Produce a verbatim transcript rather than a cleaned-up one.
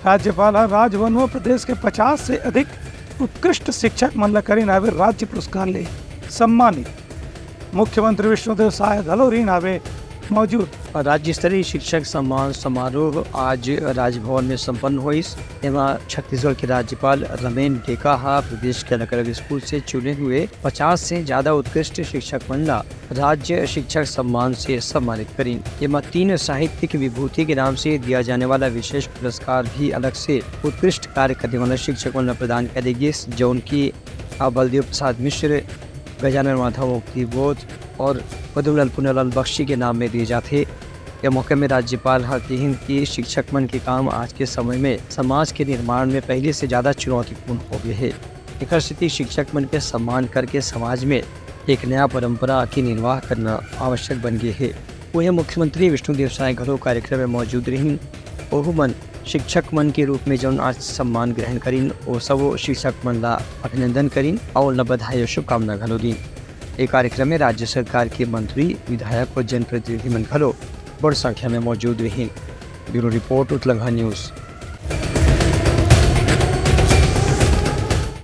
राज्यपाल ह राजभवन म प्रदेश के पचास से अधिक उत्कृष्ट शिक्षक मन ल करिन हावे राज्य पुरस्कार ले सम्मानित। मुख्यमंत्री विष्णुदेव साय घलो रहिन हावे मौजूद। राज्य स्तरीय शिक्षक सम्मान समारोह आज राजभवन में संपन्न होइस। एमा छत्तीसगढ़ के राज्यपाल रमेन डेका ह प्रदेश के अलग-अलग स्कूल से चुने हुए पचास से ज्यादा उत्कृष्ट शिक्षक मन ला राज्य शिक्षक सम्मान से सम्मानित करिन। एमा तीन साहित्यिक विभूति के नाम से दिया जाने वाला विशेष पुरस्कार भी अलग से उत्कृष्ट कार्य करने वाला शिक्षक मन ला प्रदान करे गिस, जौन की बलदेव प्रसाद मिश्र, गजानन माधव मुक्तिबोध और पद्मलाल पुन्नालाल बख्शी के नाम में दिए जाथे। ये मौके में राज्यपाल ह किहिन कि शिक्षक मन के काम आज के समय में समाज के निर्माण में पहले से ज्यादा चुनौतीपूर्ण हो गए हे। एकर सेती शिक्षक मन के सम्मान करके समाज में एक नया परंपरा के निर्वाह करना आवश्यक बन गए हे। उहें मुख्यमंत्री विष्णुदेव साय घलो कार्यक्रम में मौजूद रहिन। ओहू मन शिक्षक मन के रूप में जौन आज सम्मान ग्रहण करिन, ओ सबो शिक्षक मन ला अभिनंदन करिन और उनला बधाई और शुभकामना घलो दीन। ए कार्यक्रम में राज्य सरकार के मंत्री, विधायक और जनप्रतिनिधि मन घलो बड़ संख्या में मौजूद रहिन। Bureau report, Utlangha news.